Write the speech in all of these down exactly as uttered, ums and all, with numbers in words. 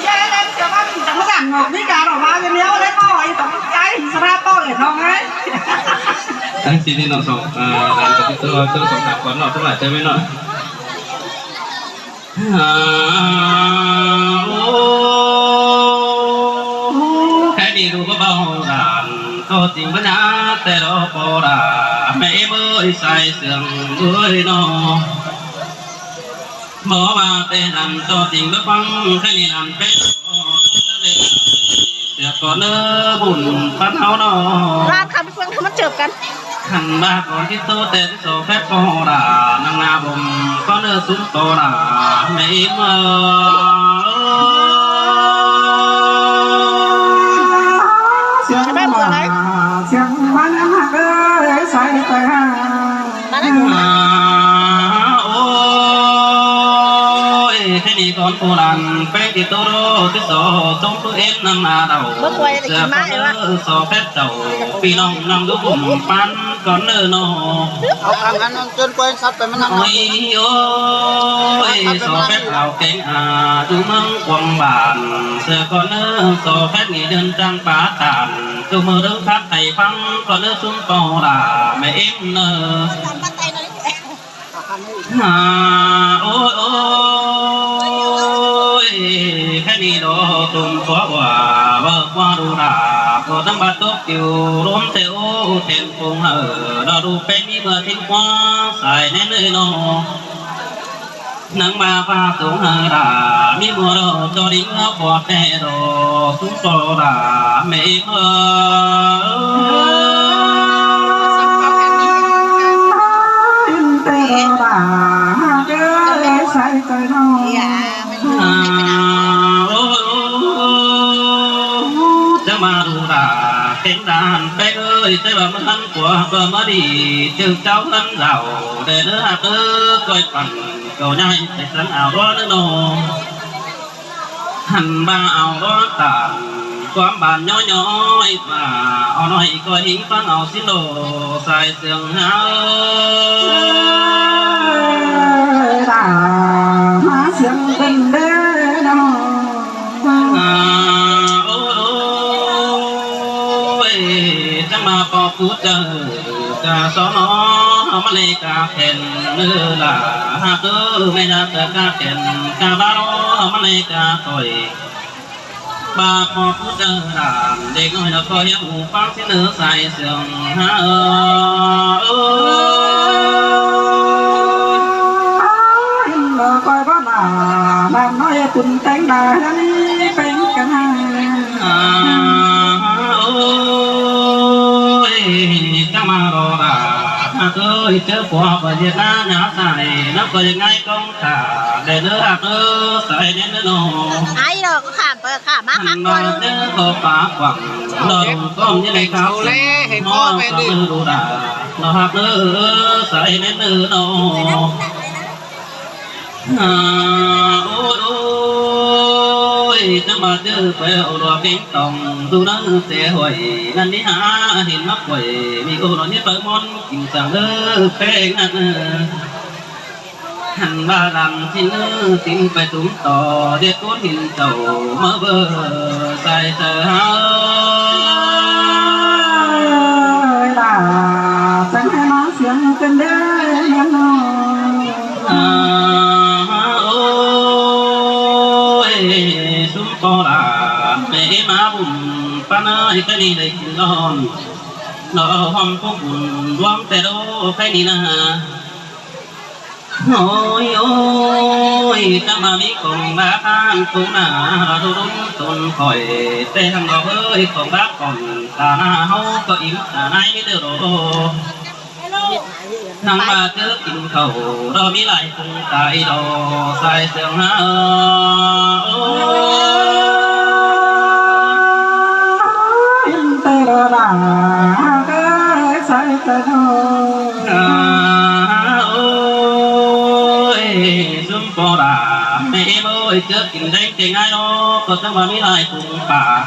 Yai, ꞌlẹo ꞌchưa ꞌva ꞌmí chắng ꞌmá dản ngọc ꞌmí cá đỏ ꞌva cái ꞌnéo ꞌlẹo ꞌpo, ꞌí tong cái hình sơ ꞌva ꞌpo để thong ꞌnị. Ơ, ꞌsịn ꞌnị ꞌnọ song, ơ, đàn cái ꞌtố, ꞌtố song sam con ꞌnọ, ꞌtố lai ꞌtố ꞌmí ꞌnọ. À, ô, cái đi đu có bao đàn, có tình bá nhá, tê đó ꞌpo đà, mẹ ꞌmới sai sương đuối ꞌnọ. Báu ꞌva tê đàn, có tình bá phắng, cái đi đàn phép, ꞌsứa con ꞌnớ bun ꞌpắn ꞌháu ꞌnọ. Ba khăm ꞌphướng ꞌmắn chợp căn. Khăn ba con ꞌtít ꞌtố tê ꞌtít sổ phép ꞌpo đà, năng na bum con ꞌnớ súng ꞌpo đà, mẹ ꞌmới. Sương bá bươn lai. Sương bá nhắm hạc ơi, sai tay hạc. Bá nhắm hạc. À, ôi, thế này con cô đàn phép ꞌtít ꞌtố đô, ꞌtít sổ, tống ꞌpứ ến năng na đầu. Báu quay là ꞌchưa kí má con ꞌnớ sổ phép chảu, phi ꞌnọng năm đú bum ꞌpắn con ꞌnớ ꞌnọ. Au khăn ăn ăn chơn quay sắp pay ꞌmá năng. Ôi, ôi, sổ phép áo kéng à, đu ꞌmướng quảng bản, ꞌsứa con ꞌnớ sổ phép nghỉ đơn trang bá tản, đu ꞌmưa đớng khắp thầy phắng, con ꞌnớ súng ꞌpo đà, mẹ ꞌmới ꞌnớ. À, ôi, ôi, cái đi đó tùm có ꞌva, ꞌva ꞌva đu đà, có tấm bát tốc kiu, rốn tê ô, thèn phung hở, đó đu phép đi ꞌmưa thính ꞌquá, sai nén ơi ꞌnọ. Năng ba pha tống hở đà, mi ꞌmưa đó, cho đi ꞌmưa ꞌpo tê đó, súng ꞌpo đà, mẹ ꞌmới. Tê đó đà, cái sai cái ꞌnọ. À, ô, ô, ô, chớ ꞌma đu đà, kéng đàn phép ơi, chớ ꞌva ꞌmắn hăn của, ꞌva ꞌmá đi, chư cháu hăn dạo, để ꞌnớ hạc ꞌnớ coi phẳng, cau nhai, phải sẵn áo đó ꞌnớ ꞌnọ. Hăn ba áo đó tản, quám bản nhó nhó, ꞌva, au ꞌnọi coi hính phắng au ꞌsịn đô, sai sương háo. Đà, má sương bên đê ꞌnọ. À, ô, ô, ôi, chắng ꞌma ꞌpo phút chaư, cá so ꞌnọ, ꞌmá lê cá khen ꞌnớ là, hạc ꞌnớ, mẹ nhá tơ cá khen, cá bá ꞌnọ, ꞌmá lê cá khỏi. Ba ꞌpo phút chaư đàn, đếc ꞌnọi ꞌnọ ꞌcọ hiếc hủ phắng ꞌsịn ꞌnớ sai sương háo. Ơ, ơ. Hên ꞌnọ coi bá nả, đàn ꞌnọi tủn téng đà, đàn đi péng căn hả. À, ôi, chắng ꞌma đo đà, hạc ơi, chớ ꞌpo ꞌva ꞌdệt ná nhá sai, ꞌnắm ꞌcọ ꞌdệt ꞌngai công thả, để ꞌnớ hạc ꞌnớ sai nén ꞌnớ ꞌnọ. Ai đó có khảm, khảm mắc mắc. Hăn ꞌva ꞌnọ. Chớ có pá quảng, đó đu con như này kháo. Sau lé, hên ꞌpo ꞌva pên đi. Đu đà, ꞌnọ hạc ꞌnớ sai nén ꞌnớ ꞌnọ. À, ôi, ôi, chắng ꞌma chư pay au đo kéng tong, du nắng sẽ hỏi, ngăn ní hả, hên mắc quẩy, mi ô nó nhất pay ꞌmón, kính chắng ꞌnớ, phé ngăn ꞌnớ. Hăn ba đàn ꞌsịn ꞌnớ, tín pay tủm ꞌto, ꞌdệt cốn hên chảu, ꞌmá bơ, sai sơ háo. Đà, chắng hên ꞌmá sương kơn đê, ngăn ꞌnọ. À, ôi, súng ꞌpo đà, mẹ ꞌmá bun ꞌpắn ơi, cái đi đếc lon. Nó hom phúc bun, đuống tê đô, cái đi na. Ôi, ôi, ta mà mi công bác ăn phúc na, đu đun tốn khỏi, tê hăng đó ơi, công bác còn ta na, hâu có im ta nai mi đơ đô. Năng ba chớ kính khảu, đó mi lai phung tai đó, sai sương háo. Im tê đó đà, cái sai tê đó. À, ôi, sum po đà, mẹ em ơi, chớ kính đánh cái ngai đó, có tâm ba mi lai phung pa.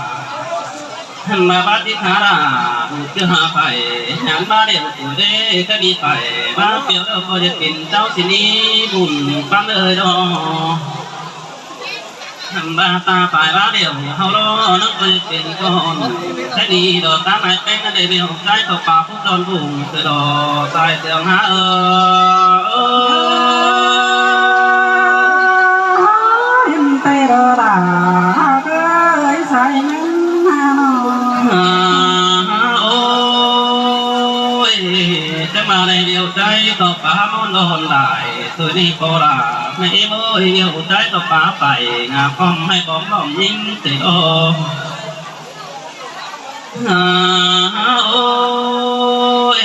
Hăn ba bát đi khá đà, ư chư hả phải, nhắn ba đêm tuổi đê, cái đi phải, ba phiếu đâu có giật kín cháu xin đi bùn bắn ơi đó. Ba ta phải ba điều hao lo nó quay pên con. Cái đi đó ta lại pên cái điều trái tộc bà phúc đòn vùng từ đó sai tường há ơ. Em tê đó là cái sai ngân hà nó. Ôi, cái mà này điều trái tộc bà môn đòn đại. Tôi đi cô là mẹ ơi, nhiều trái tộc bà phải ngà con hay bóng bóng nhìn thì ô. Ôi,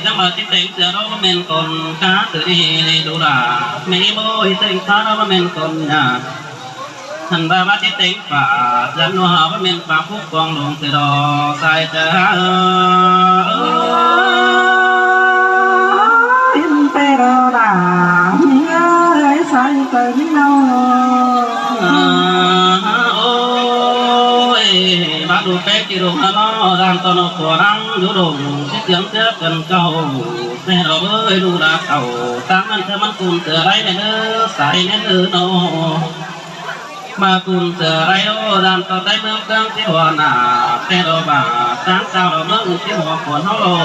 chắc mà cái tên giờ đó mình còn cá tự đi đi đủ là mẹ ơi, tên cá đó mình còn nhà. Thành ba bác cái tên bà, dân nó hào bác mình bà phúc quang lùng từ đó sai. Ơ, yên tê đó là, mi ơi, sai tớ mi nâu. Ôi, bác đủ pé kì đủ hà nó, đang tỏ nó của năng, đủ đủ, cái tiếng tiếp cần cầu, xe đó bơi đủ đã cầu, tăng ăn thơ mắn cùn tựa đáy này nữa, sai nên nữa nó. Mà cùn sửa rai đô đàn tỏ tay mương cương tí đùa nả, tê đô bà, sáng sao đô mương tí mùa cuốn hô lô,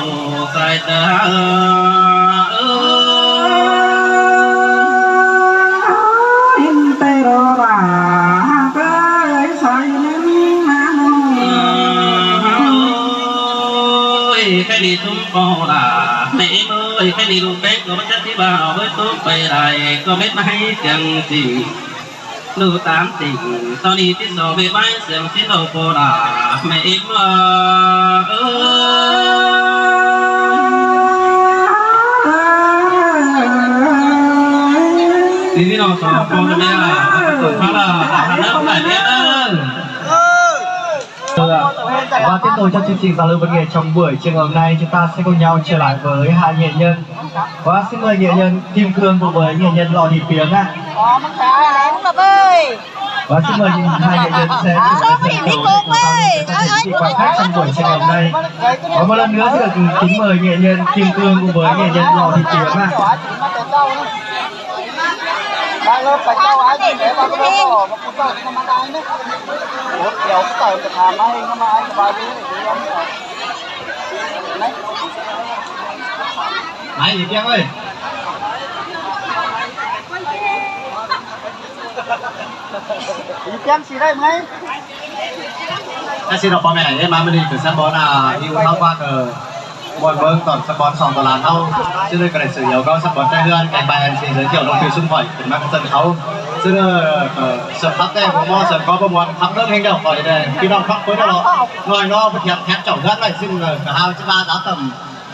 sai tờ há ơ. Yên tê đô bà, há bơi sai nên má nô. Ôi, cái đi thum cô là, mẹ ơi, cái đi lù bếp, có bất chấp tí bà, với tôm bày đài, có biết mà hay chẳng gì. Lu tám tỉnh, tao đi tít sổ bê bái sướng xin đầu cô là mẹ im ơ. Tí tí nó sổ cô là mẹ à, tôi phát là hà nớp lại biết ơ. Và tiếp nối cho chương trình giao lưu văn nghệ trong buổi chiều ngày hôm nay, chúng ta sẽ cùng nhau trở lại với hai nghệ nhân. Và xin mời nghệ nhân Kim Cương cùng với nghệ nhân Lò Thị Piếng ạ. Ơ, măng cá. Đúng rồi, ơi. Và xin mời hai nghệ nhân sẽ cùng lên sân khấu để cùng giao lưu với các vị quan khách trong buổi chiều ngày hôm nay. Và một lần nữa xin được kính mời nghệ nhân Kim Cương cùng với nghệ nhân Lò Thị Piếng ạ. Ba lô phải tao ai thì để ba lô bỏ, mà cũng tao thì nó mang ai nữa. Ủa, kéo cái tờ cái thả máy, nó mang ai cái ba lô này, thì em. Máy gì kia ơi? Gì kia xì đây, máy. Ơ, xin đọc ba mẹ, em mà mình đi từ sân bóng là, yêu tháo qua cờ. Muôn ꞌmướng tỏn sắp bón song tỏ lán ꞌháu. Chứ ꞌnị ꞌcọ đảy ꞌsự dẻo ꞌcọ sắp bón ꞌtẹ ꞌhướn, keng bai ăn xin giới thiệu lòng phiêu sung khỏi, khuyến mắc sân khấu. Chứ ꞌnị, ờ, sớm khắp ꞌtẹ, bố mô sớm có bố muôn khắp ꞌnướng ꞌhêng đẻo khỏi đè. ꞌPi ꞌnọng khắp khối đó lỏ. ꞌNọi ꞌnọ, bớt hiạp, hiạp chảu ꞌhướn ꞌvạy, ꞌsịn, ờ, ꞌcọ ꞌhao chứ ꞌva giáo tầm,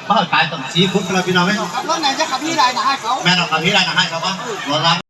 bác ở cái tầm xí phút ꞌcọ ꞌnị ꞌpi ꞌnọng ꞌnị. Khắp ꞌnướng ꞌnị chắc khắp ꞌnị đài là hai sáu. Mẹ nó khắp ꞌnị đài là hai sáu bác. Nó dám.